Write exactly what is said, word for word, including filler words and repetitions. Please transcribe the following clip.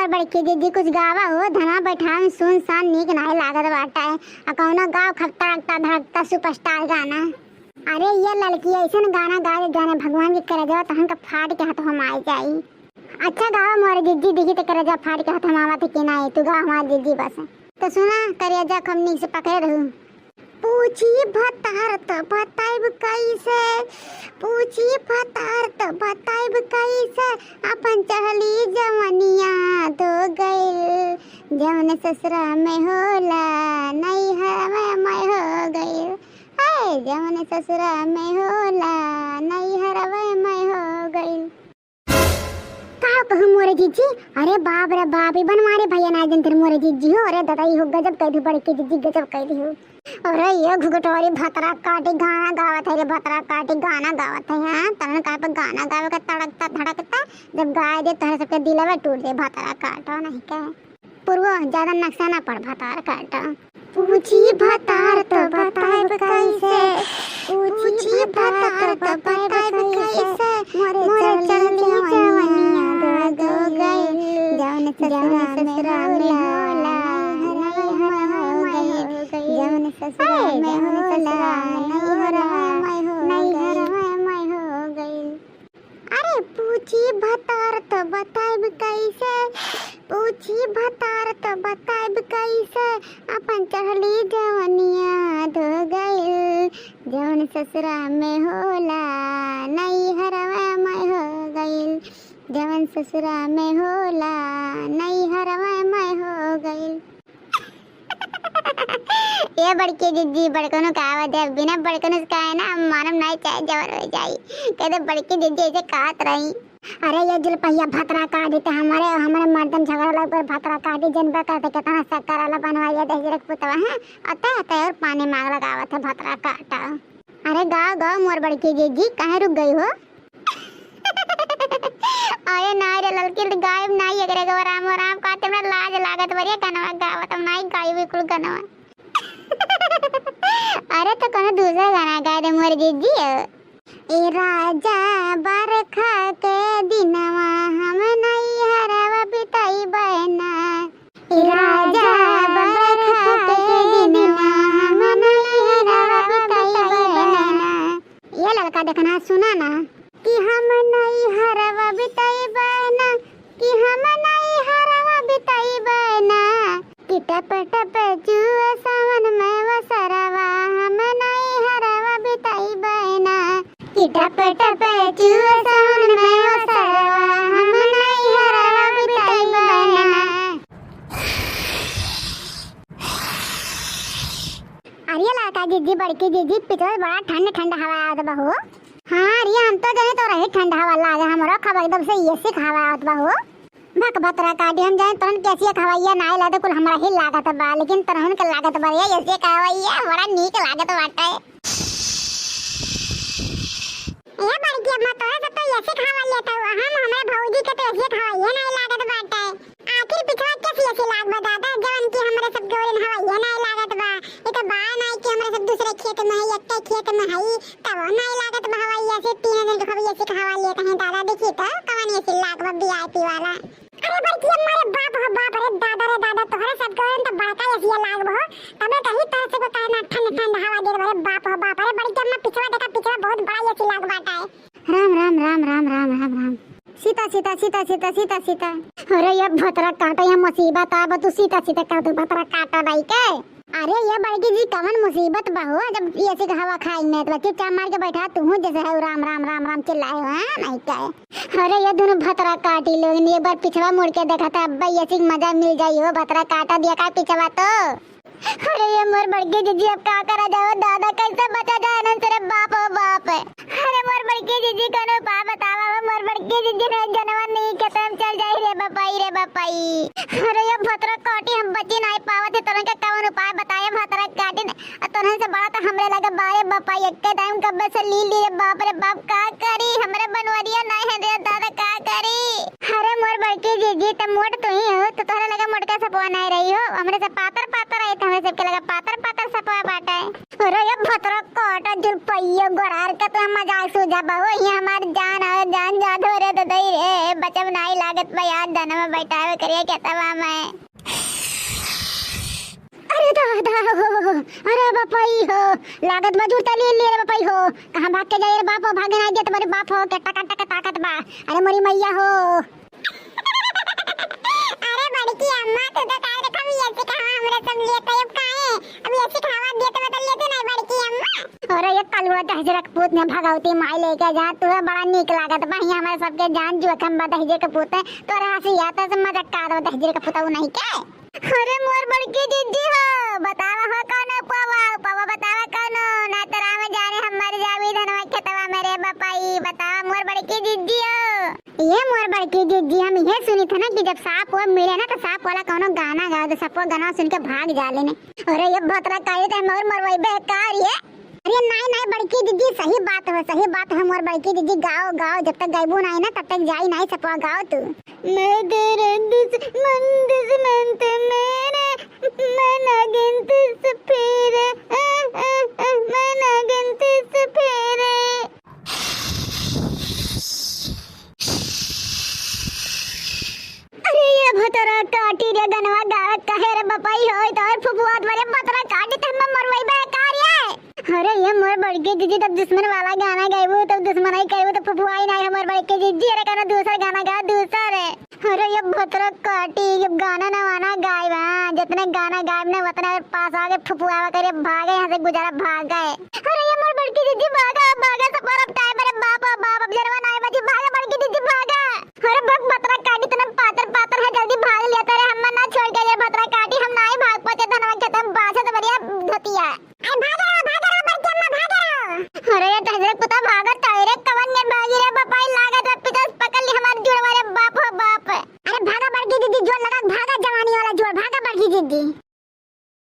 बड़की दीदी कुछ गावा हो, धना बैठावे में सुनसान नीक नाहीं लागत बाटे। आ कौनो गाव खपता अकता धड़कता superstar गाना। अरे ये लड़की अइसन गाना गावे जाने भगवान के करेजवा तहन का फाट के हथवा में आइ जाई। अच्छा गावा मोरे जिज्जी, देखी त करेजा फाट के हथवा में आवत है कि नाहीं, तू गावा हमार जिज्जी बस। तो सुना करेजा खूब नीक से पकड़े रहू। पूछी भतार त बताइब कैसे, पूछी भतार त बताइब कैसे, अपन चढ़ली जवनिया धो गइल। जवन ससुरा में होला, नैहरवा में हो गइल। हाय, जवन ससुरा में होला, नैहरवा में हो गइल। का कहू मोरे जिज्जी? अरे बाप रे बाप, ई बनवारी भैया ना जनते मोरे जिज्जी हो। अरे दादा, ई हो गजब कइ दिहु बड़की जिज्जी, गजब कइ दिहु। अरे ये घुघटोरी भतरा काटी गाना गावत है रे, भतरा काटी गाना गावत है, हाँ? तमन काहे पे गाना गावे के तड़कता धड़कता, जब गाय दे तोहरे सबके दिलवा टूट जाए भतरा काटो नहीं के। पुरवो, ज्यादा नक्शा ना पड़ भतार काटा। पूछी भतार त बताइब कैसे, पूछी भतार त बताइब कैसे, मोरे चढ़ली जवनिया धो गइल। जवन ससुरा में होला, नैहरवा में हो गइल। जवन ससुरा में होला, नैहरवा में हो गइल। अरे पूछी भतार त बताइब कैसे, पूछी भतार त बताइब कैसे, अपन चढ़ली जवनिया धो गइल। जवन ससुरा में होला, नैहरवा में हो गइल। जवन ससुरा में होला, नैहरवा में हो गइल। ए बड़की जिज्जी, बड़कनू कहावत है, बिना बड़कनू से कहे ना, हम मानम नाहीं चाहे जवन हो जाई। कह दे बड़की जिज्जी अइसे कहत रही। अरे ये जुलपहिया भतरा काटी त हमरे, हमरे मर्दन झगड़ा लग पर भतरा काटी, जनबा करते केतना शक्कर वाला बनवाइया दे जरक पुतवा है, अते अते और पानी मांग लगावत है भतरा काटा। अरे गाओ गाओ मोर बड़की जिज्जी, काहे रुक गई हो? अरे नाहीं रे ललकी, गायब नाहीं, एकरे के राम राम कहते हमरा लाज लागत बा रे, गनवा गावत हम नाहीं गायब बिल्कुल गनवा। अरे तो कोनो दूसरा गाना गा दे मोर जिज्जी। ए राजा बरखा के दिनवा हम नैहरवा बिताइबे ना। ए राजा बरखा के दिनवा हम नैहरवा बिताइबे ना। ये लड़का देखना, सुना ना। कि हम नैहरवा बिताइबे ना, कि हम नैहरवा बिताइबे ना। कि टप टप चुए सावन में वसरवा, हम नैहरवा बिताइबे ना। कि टप टप चुए सावन में वसरवा, हम नैहरवा बिताइबे ना। अरे लड़का जिज्जी, बड़की जिज्जी, पिछवा बड़ा ठंड ठंड हवा आवत बा हो। हाँ रे, हम तो जाने तोरा ही ठंड हवा लागे, हमरो खबा एकदम से AC के हवा आवत बा हो। भक भतरा काटी, हम जाने तोरन के AC के हवैया नाहीं लागत, कुल हमरा ही लागत बा, लेकिन तोरहन के लागत बा रे AC के हवैया, बड़ा नीक लागत बाटे। ए बड़की अम्मा, तोरा सब तो AC के हवा लेत हऊ, हम हमरे भौजी के तो AC के हवैया नाहीं लागत बाटे। आखिर पिछवा कैसी AC लाग बा दादा, जवन की हमरे सब गोरन हवैया नाहीं लागत बा। ई तो बा नाहीं कि हमरे सब दूसरे खेत में है, एक्के खेत में है, तब नाहीं लागत बा हवैया से। तीन दिन के हवैया से हवा लेत हैं दादा, देखी तो कवन AC लाग बा VIP वाला। अरे बड़की अम्मा रे बाप हो बाप रे, दादा रे दादा, तोहरे सब गोरन तो बड़का AC लाग बा हो, तबे कही तोहरे सब को काहे ना ठंड ठंड हवा देत बा रे बाप हो बाप। अरे बड़की अम्मा पिछवा देखा, पिछवा बहुत बड़ा AC लाग बाटा है। राम राम राम राम राम राम राम। सीता सीता सीता सीता सीता सीता। अरे ये भतरा काटा, ये मुसीबत आ बा, तू सीता सीता कर दू भतरा काटा दाई के। अरे ये बड़की जी कवन मुसीबत बा हो, जब AC के हवा खाई में तो चुपचाप मार के बैठा तू हूँ जैसे है राम राम राम राम चिल्लाए हो, हाँ, नहीं क्या है? अरे ये दोनों भतरा काटी लोग, एक बार पिछवा मुड़ के देखा था, अब AC के मजा मिल जाई हो, भतरा काटा दिया का पिछवा तो। अरे ये मोर बड़की जिज्जी, अब का करा जाओ दादा, कैसे बचा जाए इनन से रे बाप हो बाप। अरे मोर बड़की जिज्जी, कौनो उपाय बतावा हो मोर बड़की जिज्जी, नहीं जनवा नहीं खतम चल जाई रे बपाई, रे बपाई। अरे ये भतरा काटी, हम बची नहीं पावत है, तोरन के कौन उपाय बताए भतरा काटी ने, आ तोरन से बड़ा तो हमरे लगे बारे बपाई, एक्के टाइम कब्बे से ली ली रे बाप रे बाप, का करी, हमरे बनवरिया नहीं है रे दादा, का करी। अरे मोर बड़की जिज्जी, त मोट तू ही हो, तो तोहरे लगे मोटका सपवा नहीं रही हो, हमरे से पातर पातर आई, तो हमरे सबके लगे पातर पातर सपवा बाटे। अरे ये भतरा काटा जुलपइयो गोरार का तो मजाक सूझा बा हो, ये हमार जान आवे, जान जा दो रे ददई रे, बचब नाई लागत बा यार, धनवा बैठावे करिए खेतवा में। अरे दादा हो, अरे बपई हो, लागत बा जुरता ले ले रे बपई हो, कहाँ भाग के जाए रे बाप हो, भागे नाई देत बा रे बाप हो, के टका टका ताकत बा, अरे मोरी मैया हो। अरे बड़की अम्मा, तू तो काहे देखा भी ऐसे कहा हमरा सब लिए, तब काहे? अब ऐसे खावा दिए तो बदल लेते नहीं बड़की अम्मा। अरे ये कलुआ दहिजरे के पूत ने भगवती माई लेके जा, तू है बड़ा नीक लागत बा, हियां हमारे सबके जान जोखम बा दहिजरे के पूत है, तोरा हंसी आता से मजाक का दो दहिजरे के पुतऊ नहीं के। अरे मोर बड़की जिज्जी हो, बतावा हो कौनो उपावा, उपावा बतावा कौनो, ना तो राम जाने हम मर जावी धनवा खेतवा में रे बपाई, बतावा मोर बड़की जिज्जी हो। ये मोर बड़की जिज्जी, हम ये सुनी थे ना कि जब सांप वो मिले ना तो सांप वाला कौनो गाना गाओ, तो सबको गाना सुन के भाग जा लेने। अरे ये भतरा काटी तो हम और मरवाई बेकार ये। अरे नाई नाई बड़की जिज्जी, सही बात हो, सही बात हो मोर बड़की जिज्जी, गाओ गाओ, जब तक गायबू नाई ना तब तक जाई नाई सपवा, गाओ तू। मैं तेरे दुश्मन, दुश्मन तू मेरे, मैं नागिन तुझसे फिर, अ, अ, अ, मैं नागिन तुझसे फिर। अरे ये भतरा काटी रे गनवा गावे काहे रे बपाई होई तो और फुफुआत वाले भतरा काटी ते हम मरवाई बे का रे। अरे ये मोर बड़की जिज्जी तब दुश्मन वाला गाना गाइबू तब दुश्मन ही करबू तो फुफुआई नहीं हमर बड़की जिज्जी। अरे गाना दूसर गाना गा दूसर। अरे ये भतरा काटी ये गाना ना वाना गाइबा जितने गाना गाइब ना उतने पास आगे फुफुआवा करे भागे यहाँ से गुजारा भागे। अरे ये मोर बड़की जिज्जी भागा भागा सब पर अब टाइम अरे बाप बाप अब जरवा नहीं बची भागा बड़की जिज्जी भागा। अरे भग भतरा काटी तने पातर पातर है जल्दी भाग लिया तेरे हम ना छोड़ के ये भतरा काटी हम ना ही भाग पाते धनवा खेतम बासे तो बढ़िया धतिया। अरे भागे रहो भागे रहो बड़की अम्मा भागे रहो। अरे ये तहजरे पुता भागा तारे कवन ने भागी रे बपाई लागत रे पिता पकड़ ली हमारे जुड़वा रे बाप हो बाप। अरे भागा बड़की जिज्जी जोर लगा भागा जवानी वाला जोर भागा बड़की जिज्जी।